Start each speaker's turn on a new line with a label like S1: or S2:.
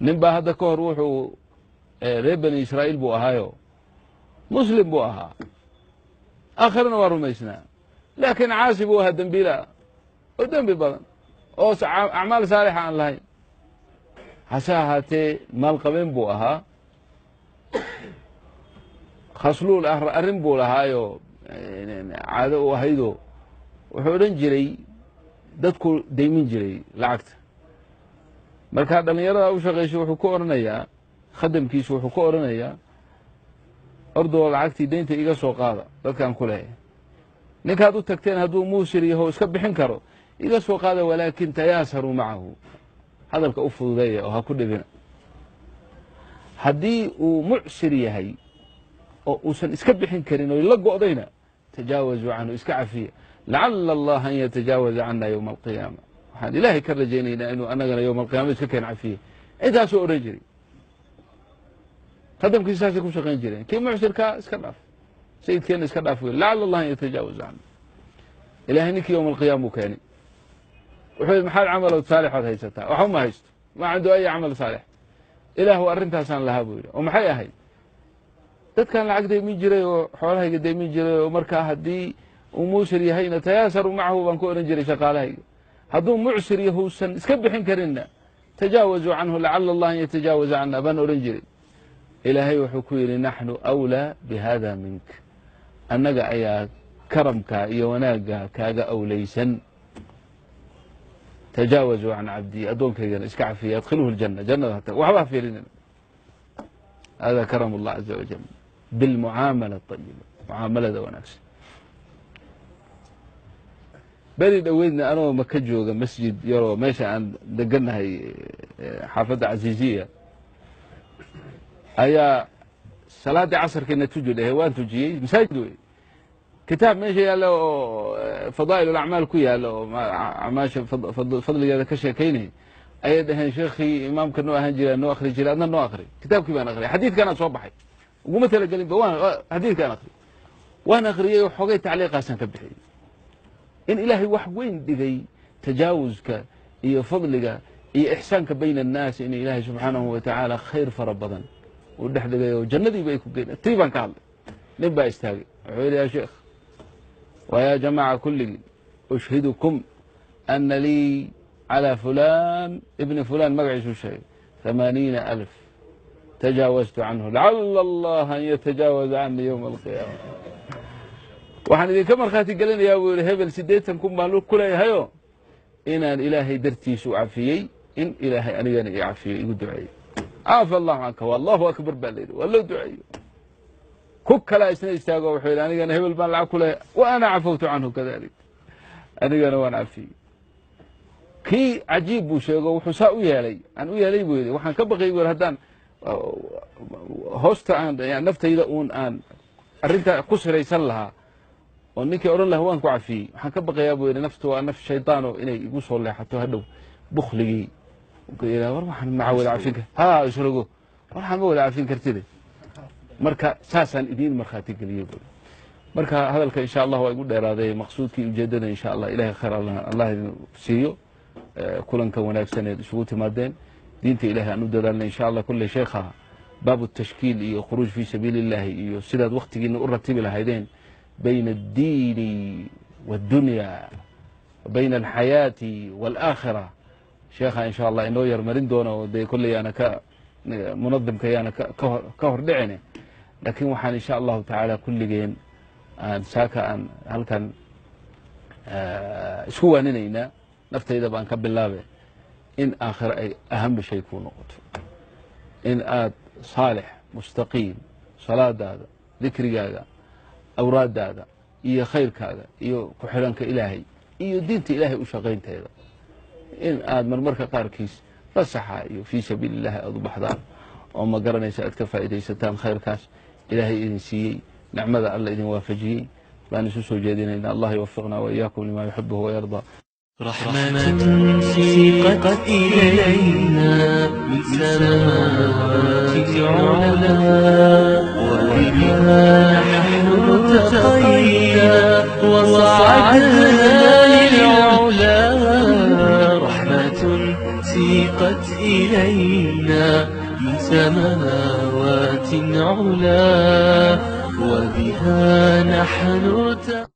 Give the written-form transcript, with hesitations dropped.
S1: Nin baa hadda ka hor wuxuu reer Bani Israa'iil buu ahaayo, Muslim buu ahaa, aakhirana waa rumaysnaa, laakiin caasi buu ahaa, dembiila oo dembi badan oo acmaal saalixa aan lahayn. Hase ahaatee maalqabeen buu ahaa, khasluul ah arrin buu lahaayo, caado u ahaydoo wuxuu odhan jiray dadku deymin jiray lacagta. Markaa dhallinyarada u shaqayso wuxuu ku odhanayaa, khadamkiisu wuxuu ku odhanayaa, "Ordoo lacagtii deynta iga soo qaada dadkaan ku leeyahay. Ninkaad u tagteen hadduu muusir yaho iska bixin karo, iga soo qaada, walaakin tayaasaruu macahu, hadalka u fududeeya oo ha ku dhibina. Haddii uu mucsir yahay oo uusan iska bixin karin oy la go'dayna, tajaawazuu canhu, iska cafiya, lacala Allaha an yatajaawaza cana yowma alqiyaama. Waxaan Ilaahay ka rajaynaynaa inuu anagana yowma alqiyama iska keen cafiye." Intaasuu odhan jiray khadamkiisa, saasay ku shaqayn jireen. Kii mucsirkaa iska dhaaf, sayidkeenna iska dhaaf wey, lacala Allah an yatajaawaza cana. Ilahay ninkii yowma alqiyaama uu keenay. Wuxuu yidhi, "Maxaad camalood saalixood haysataa?" "Waxba ma haysto, maa cindu ay camal saalix. Ilaahu, arrintaasaan lahaa," buu yidhi. "Oo maxay ahayd?" "Dadkaan lacag deymin jiray oo xoolahayga deymin jiray, oo markaa haddii uu muusir yahayna tayaasaru macahu baan ku odhan jiray shaqaalahayga. Hadduu mucsir yahuusan iska bixin karinna, tajaawazuu canhu, lacala Allah an yatajaawaza cana baan odhan jiray." Ilaahay wuxuu ku yidhi, "Naxnu awlaa bi hada mink, annaga ayaa karamka iyo wanaagga kaaga awlaysan. Tajaawazuu can cabdii, addoonkaygana iska cafiya, adkhiluhu ljana, jannada hata waxba ha fiirinina." Hada karam Allah caza wajal bilmucaamala ayiba, mucaamalada wanaagsan. Beri dhoweydna anoo Maka jooga, masjid yaroo meesha aan degannahay, xaafadda Casiiziya, ayaa salaaddii casarkiina tuji dhehe. Waan tujiyey. Masaajid wey, kitaab meesha yaalla oo fadaa'il alacmaal ku yaalla oo acmaasha fadligeeda ka sheekaynay ayay dhaheen, "Sheekhii imaamka noo ahaan jira, noo akri jiray, adna noo akri." Kitaabkii baan akriyay. Xadiidkaanaa soo baxay, uguma talagelin ba, waan xadiidkaan akri, waan akriyey. Xogay tacliiqaasaan ka bixiyey in Ilaahay wax weyn dhigay tajaawuska iyo fadliga iyo ixsaanka bayna annaas, in Ilaahay subxaanahu wa tacaala khayr fara badan uu dhex dhigay oo jannadiiba ay ku geyn. Tii baan ka hadlay. Nin baa istaagay, wuxuu yidhi, "Ya sheekh wa yaa jamaaca kulligii, ushhidukum ana lii calى fulan ibni fulan," magaciisuu sheegay, 80,000, tajaawaztu canhu, lacala Allah an yatajaawaza cani yowma alqiyaama. Waxaan idinka markhaati gelinayaa," buu yihi, "hebel 80,000 baan ku leeyahayo inaan Ilaahay dartiisu cafiyey, in Ilaahay anigana i cafiyey, igu duceeyey." "Caafa Allahu canka wa Allahu akbar," baa la yidhi. Waa loo duceeyo. Ku kalaa isna istaago, wuxuu yidhi, "Anigana hebel baan lacag ku leeyahay, wa ana cafawtu canhu kadalik, anigana waan cafiyey." Kii cajiib buu sheego, wuxuu saa u yeelay aan u yeelay, buu yidhi, "Waxaan ka baqay," bu yidhi, "haddaan hoosta aan naftayda uun aan arrintaa ku siraysan lahaa oo ninkii odhan lahaa waan ku cafiyey, waxaan ka baqayaa," buu yidhi, "naftu waa naf shaydaano, inay igu soo leexato hadhow bukligii, war waxaan maca wada cafin kar ha isrogo, war waxaan ma wada cafin kartide. Marka saasaan idiin markhaati geliyey," buu. Marka hadalka insha Allah waa igu dheeraaday. Maqsuudkii ujeedada insha Allah, Ilahay khayr Allah idin siiyo kulanka wanaagsaneed isugu timaadeen. Diinta Ilahay aan u dadaalnay insha Allah. Kulley sheekha baabu tashkiil iyo khuruuj fi sabiili illahi iyo sidaad waktigiina u ratibi lahaydeen bayna addiini waaddunya, bayna alxayaati waalaakhira, sheekha insha Allah inoo yar marin doono. Oo dee kolley yaana ka munadimka yaana ka hor dhicine, laakiin waxaan insha Allahu tacaala kulligeen aan saaka aan halkan isku waaninaynaa, naftayda baan ka bilaabe, in aakhiro ay ahama shay kuu noqoto, in aad saalix mustaqiim, salaadaada, dikrigaaga, awraadaada iyo khayrkaaga iyo ku-xidhanka Ilaahay iyo diinta Ilaahay u shaqaynteeda, in aad marmarka qaarkiis fasaxa iyo fii sabiili illahi aada u baxdaan oo ma garanaysa aad ka faa'iidaysataan khayrkaas Ilaahay idin siiyey, nicmada Alla idin waafajiyey baan isu soo jeedinayna. Allah yuwafiqna wa iyaakum lima yuxibuhu wayardaa.
S2: رحمة سيقت إلينا من سماوات علا، وبها نحن ارتقينا وصعدنا للعلا. رحمة سيقت إلينا. إلينا من سماوات علا، وبها نحن ارتقينا.